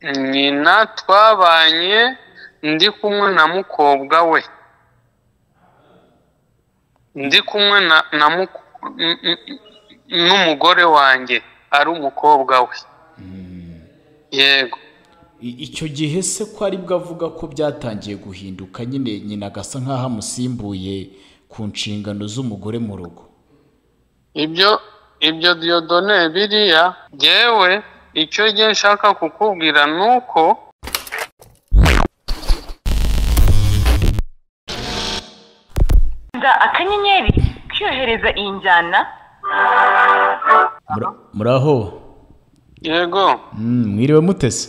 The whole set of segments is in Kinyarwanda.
Nyina twabanye ndi kumwe na mukobwa we, ndi kumwe n'umugore wanjye ari umukobwa we. Yego. Icyo gihe se ko aribwo avuga ko byatangiye guhinduka nyine, nyina agasa nk'aho amusimbuye ku nshingano z'umugore mu rugo? Ibyo Dieudonné, biriya yewe icyo gihe nshaka kukubwira ni uko akanyenyeri kiyohereza iyi njyana. Muraho? Yego. Mwiriwe mutese?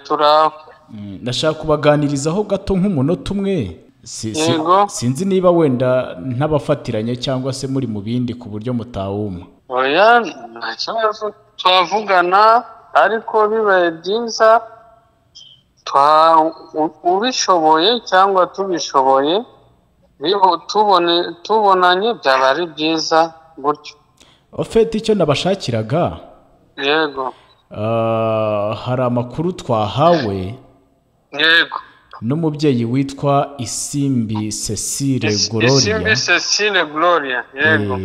Turaho. Ndashaka kubaganirizaho gato nk'umunota umwe. Yego. Sinzi niba wenda ntabafatiranye cyangwa se muri mu bindi ku buryo mutawuma. Oya, nta kibazo, twavugana, ariko bibaye byiza ubishoboye cyangwa tubishoboye tubonanye byaba ari byiza gutyo. Ofete icyo nabashakiraga. Yego. Hari amakuru twahawe. Yego. N'umubyeyi witwa Isimbi Cecile Gloria. Isimbi Cecile Gloria, yego.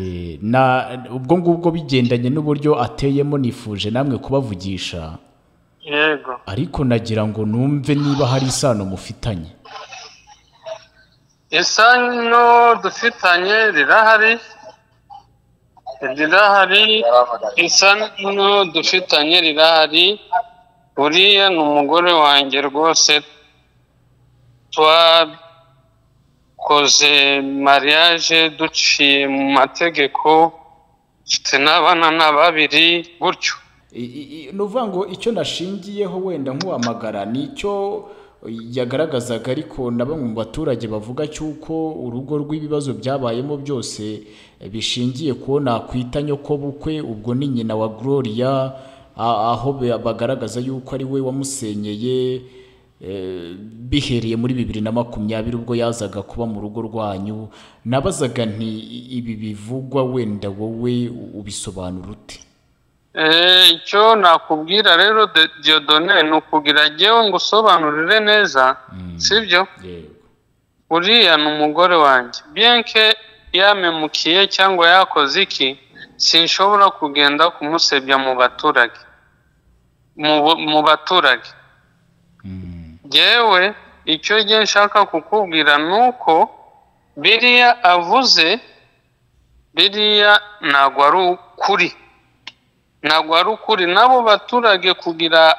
Na ubwo ngubwo bigendanye n'uburyo ateyemo nifuje namwe kubavugisha. Yego. Ariko nagira ngo numve niba hari isano mufitanye. Isano dufitanye rirahari. Rirahari, isano dufitanye rirahari. Uriya ni umugore wanjye rwose, twakoze mariage duciye mu mategeko, mfite n'abana na babiri gutyo. Ni ukuvuga ngo icyo nashingiyeho wenda nkuhamagara ni icyo yagaragazaga, ariko na bamwe mu baturage bavuga cy'uko urugo rw'ibibazo byabayemo byose bishingiye ko nakwita nyokobukwe, ubwo ni nyina wa Gloria, aho bagaragaza yuko ari we wamusenyeye bihereye muri 2020 ubwo yazaga kuba mu rugo rwanyu. Nabazaga nti ibi bivugwa wenda wowe ubisobanura ute? Icyo nakubwira rero Dieudonné ni ukugira jyewe ngo usobanurire neza, sibyo? Uriya ni umugore wanjye, bien que yamemukiye cyangwa yakoze iki, sinshobora kugenda kumusebya mu baturage, mu baturage. Jyewe icyo gihe nshaka kukubwira ni uko biriya avuze biriya ntabwo ari ukuri, ntabwo ari ukuri. Nabo baturage kugira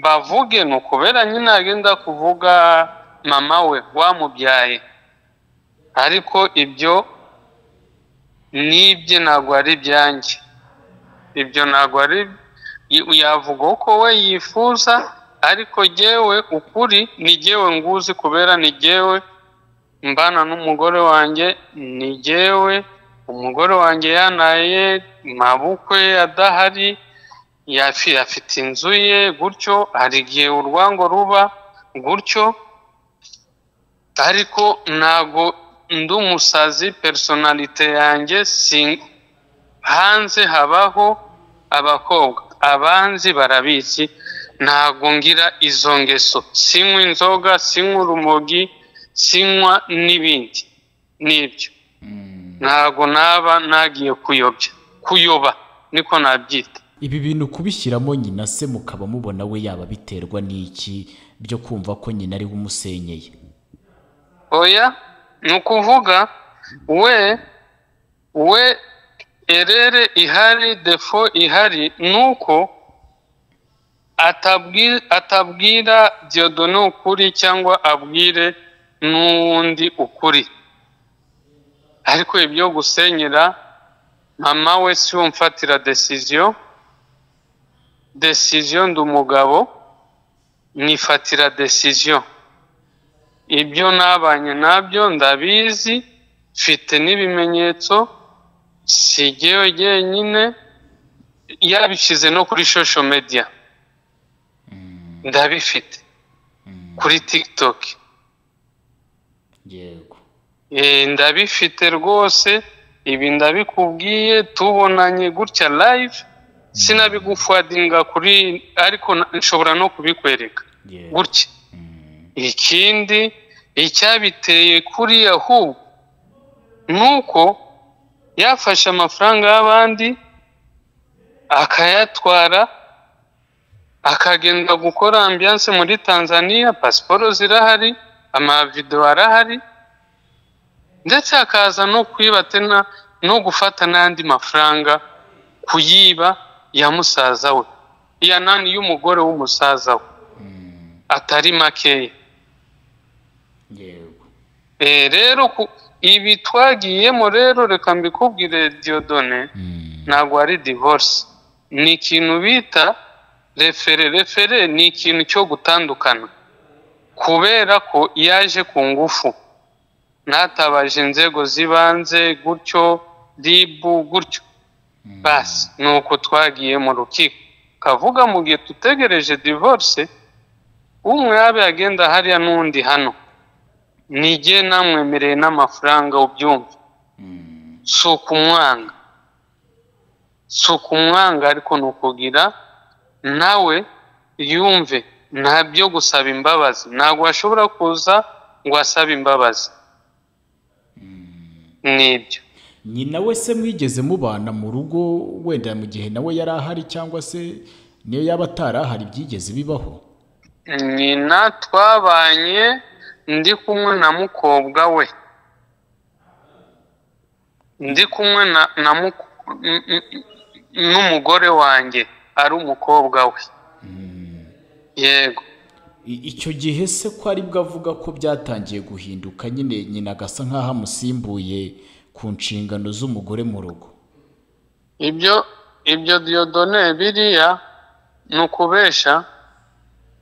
bavuge ni ukubera nyine agenda kuvuga mama we wamubyaye, ariko ibyo nibye ntabwo ari ibyanjye, ibyo ntabwo ari, yavuga uko we yifuza, ariko jyewe ukuri ni jyewe nguzi, kubera ni jyewe mbana n'umugore wanjye, ni jyewe umugore wanjye yanaye mabukwe adahari, afite inzu ye gutyo, hari igihe urwango ruba gutyo, ariko ntago ndi umusazi, personalite yanjye si hanze habaho abakobwa abanzi barabizi, ntago ngira izo ngeso, sinywa inzoga, sinywa urumogi, sinywa n'ibindi n'ibyo, ntago naba nagiye kuyobya, kuyoba niko nabyita. Ibi bintu kubishyiramo nyina se mukaba mubona we yaba biterwa n'iki byo kumva ko nyina ari umusenyeye? Oya, ni ukuvuga we erere ihari, defo ihari nuko atabwira Dieudonné ukuri cyangwa abwire n'undi ukuri, ariko ibyo gusenyera mama we si we mfatira decision ndi umugabo nifatira decision, ibyo nabanye nabyo ndabizi, mfite n'ibimenyetso, si jyewe jyenyine, yabishyize no kuri social media ndabifite, kuri TikTok. Yego. Ndabifite rwose, ibi ndabikubwiye tubonanye gutya live, Sinabigufuadinga kuri, ariko nshobora no kubikwereka gutya. Ikindi icyabiteye kuri ahubwo nuko yafashe amafaranga y'abandi akayatwara, akagenda gukora ambiance muri Tanzania, pasiporo zirahari, amavideo arahari, ndetse akaza no kwiba tena no gufata n'andi mafaranga kuyiba ya musaza we, ya nani y'umugore w'umusaza we, atari makeya. Yego. Rero ibi twagiyemo rero, reka mbikubwire Dieudonné, ntabwo ari divorce, ni ikintu bita référé. Référé ni ikintu cyo gutandukana, kubera ko yaje ku ngufu, natabaje inzego z'ibanze gutyo, RIB gutyo, basi nuko twagiye mu rukiko. Kavuga mu gihe tutegereje divorce, umwe yabe agenda hariya n'undi hano, nijye namwemereye n'amafaranga, ubyumva. Si ukumwanga, si ukumwanga, ariko ni ukugira nawe yumve nta byo gusaba imbabazi. Ntabwo ashobora kuza ngo asabe imbabazi, nibyo. Nyina we se mwigeze mubana mu rugo, wenda mu gihe nawe yari ahari, cyangwa se niyo yaba atarahari byigeze bibaho? Nyina twabanye ndi kumwe na mukobwa we, ndi kumwe na n'umugore wanjye ari umukobwa we. Yego. Icyo gihe se ko aribwo avuga ko byatangiye guhinduka nyine, nyina agasa nk'aho amusimbuye ku nshingano z'umugore mu rugo? Ibyo Dieudonné, biriya ni ukubesha,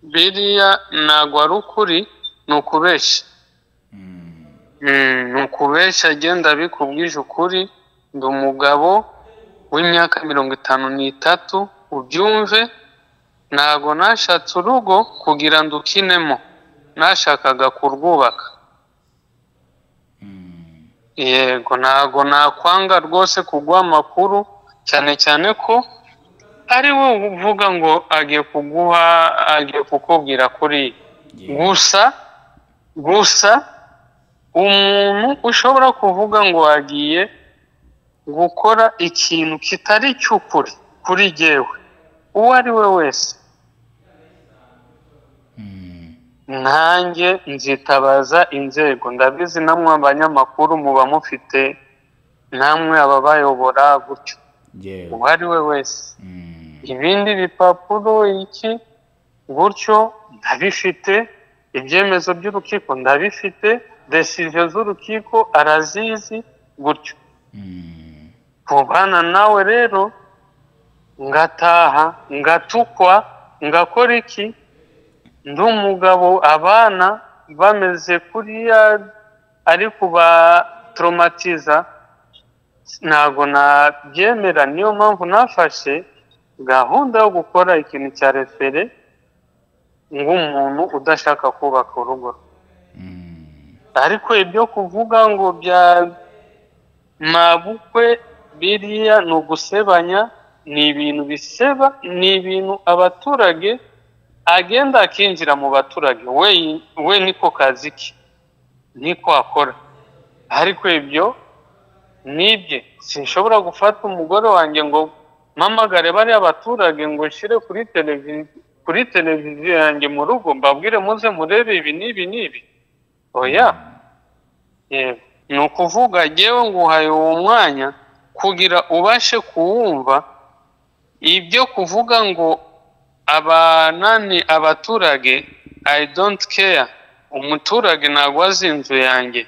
biriya ntabwo ari ukuri, ni ukubesha. Ni ukubesha, agenda bikubwije ukuri. Ndi umugabo w'imyaka 53, ubyumve. Ntabwo nashatse urugo kugira ngo ukinemo, nashakaga kurwubaka. Yego, ntabwo nakwanga rwose kuguha amakuru, cyane cyane ko ari we uvuga ngo agiye kuguha, agiye kukubwira kuri. Gusa umuntu ushobora kuvuga ngo agiye gukora ikintu kitari cy'ukuri kuri jyewe, uwo ari we wese, nanjye nzitabaza inzego. Ndabizi namwe abanyamakuru muba mufite namwe ababayobora gutyo, uwo ari we wese. Ibindi bipapuro iki gutyo ndabifite, ibyemezo by'urukiko ndabifite, decision z'urukiko arazizi gutyo. Kubana nawe rero ngataha ngatukwa ngakora iki, ndi umugabo, abana bameze kuriya ari kubatraumatiza, ntabwo nabyemera. Niyo mpamvu nafashe gahunda yo gukora ikintu cya référé nk'umuntu udashaka kubaka urugo. Ariko ibyo kuvuga ngo bya mabukwe, biriya ni ugusebanya, ni ibintu biseba, ni ibintu abaturage agenda akinjira mu baturage, we niko kazi ke, niko akora. Ariko ibyo nibye, sinshobora gufata umugore wanjye ngo mpamagare bariya abaturage ngo nshyire kuri televiziyo yanjye mu rugo, mbabwire muze murebe ibi n'ibi n'ibi. Oya. Yego, ni ukuvuga jyewe nguhaye uwo mwanya kugira ubashe kuwumva. Ibyo kuvuga ngo abanani abaturage, I don't care. Umuturage ntabwo azi inzu yanjye.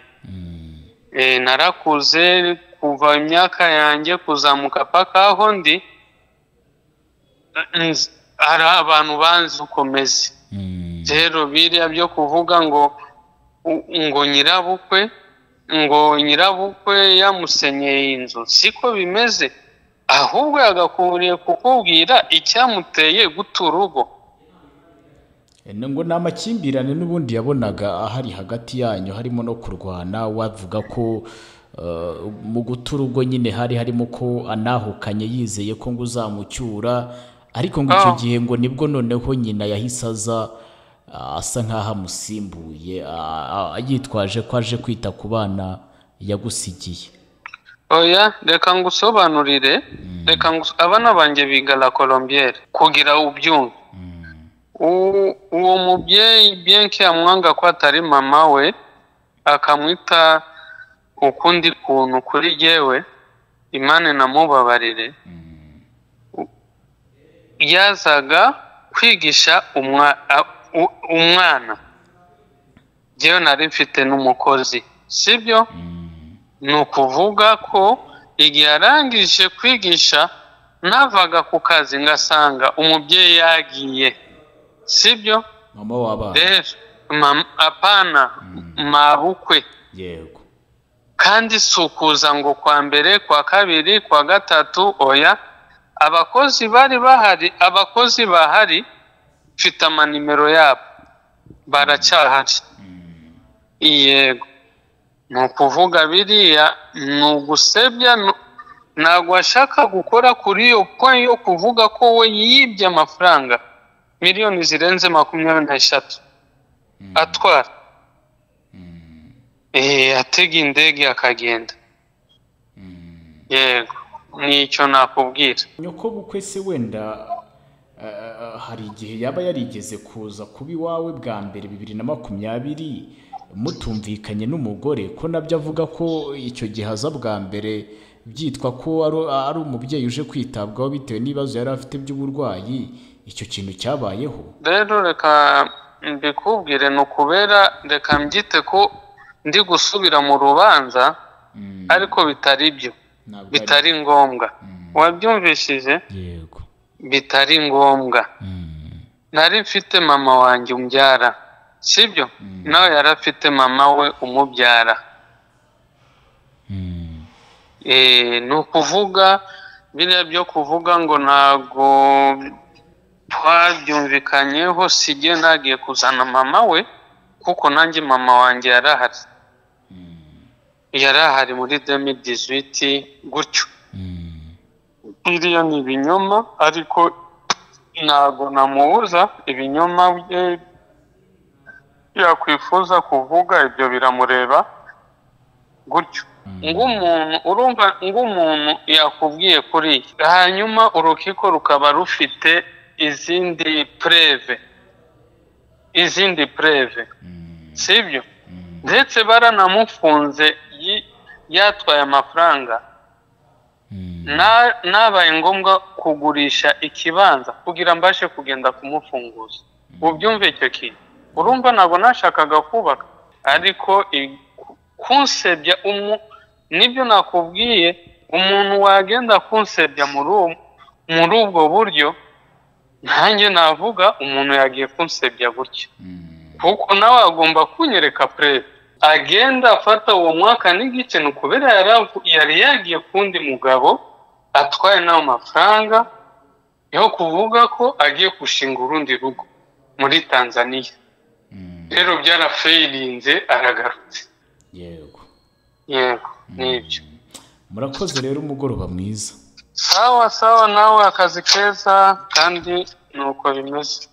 Narakuze kuva imyaka yanjye kuzamuka paka aho ndi, hari abantu banzi uko meze. Rero biriya byo kuvuga ngo nyirabukwe, ngo nyirabukwe yamusenyeye inzu, siko bimeze. Ahubwo yagakwiriye kukubwira icyamuteye guta urugo. Ngo ni amakimbirane n'ubundi yabonaga ahari hagati yanyu, harimo no kurwana, wavuga ko mu guta urugo nyine hari harimo ko anahukanye yizeye ko ngo uzamucyura, ariko ngo icyo gihe ngo nibwo noneho nyina yahise aza asa nkaho amusimbuye, yitwaje ko aje kwita ku bana yagusigiye. Oya, reka ngusobanurire, reka abana banjye biga La Colombiere kugira ubyumve. Uwo mubyeyi bien que amwanga ko atari mama we, akamwita ukundi kuntu, kuri jyewe Imana namubabarire. Yazaga kwigisha umwana, jyewe nari mfite n'umukozi, sibyo? Ni ukuvuga ko igihe arangije kwigisha navaga ku kazi ngasanga umubyeyi yagiye, sibyo? Mama w'abana. Rero apana mabukwe. Yego. Kandi si ukuza ngo kwa mbere, kwa kabiri, kwa gatatu, oya. Abakozi bari bahari, abakozi bahari, mfite amanimero yabo, baracyahari. Yego, ni ukuvuga biriya ni ugusebya, ntabwo ashaka gukora kuri iyo point yo kuvuga ko we yibye amafaranga miliyoni zirenze 23 atwara, atega indege akagenda. Yego, nicyo nakubwira. Nyoko bukwe se wenda hari igihe yaba yarigeze kuza kuba iwawe bwa mbere 2020 mutumvikanye n'umugore, ko nabyo avuga ko icyo gihe aza bwa mbere byitwa ko ari umubyeyi uje kwitabwaho bitewe n'ibibazo yari afite by'uburwayi, icyo kintu cyabayeho? Rero reka mbikubwire, ni ukubera reka mbyite ko ndi gusubira mu rubanza, ariko bitari byo, bitari ngombwa. Wabyumvishije? Yego. Bitari ngombwa. Nari mfite mama wanjye umbyara, sibyo? Nawe yari afite mama we umubyara. Ni ukuvuga biriya byo kuvuga ngo ntago twabyumvikanyeho, sijye nagiye kuzana mama we, kuko nanjye mama wanjye yarahari, yarahari muri 2018 gutyo. Biriya ni ibinyoma, ariko ntago namubuza ibinyoma bye yakwifuza kuvuga, ibyo biramureba gutyo. Ng'umuntu urumva, ng'umuntu yakubwiye kuri, hanyuma urukiko rukaba rufite izindi preuve, sibyo? Ndetse baranamufunze yatwaye amafaranga. Nabaye ngombwa kugurisha ikibanza kugira mbashe kugenda kumufunguza. Ubyumve icyo kintu. Urumva ntabwo nashakaga kubaka, ariko kunsebya nibyo nakubwiye, umuntu wagenda kunsebya muri ubwo buryo, nanjye navuga umuntu yagiye kunsebya gutya, kuko nawe agomba kunyereka preuve. Agenda afata uwo mwaka n'igice, ni ukubera yari yagiye kundi mugabo atwaye n'ayo mafaranga yo kuvuga ko agiye gushinga urundi rugo muri Tanzania. Rero byarafayirinze, aragarutse. Yego. Yego, nibyo. Murakoze rero, umugoroba mwiza. Sawa sawa, nawe akazi keza, kandi nuko bimeze.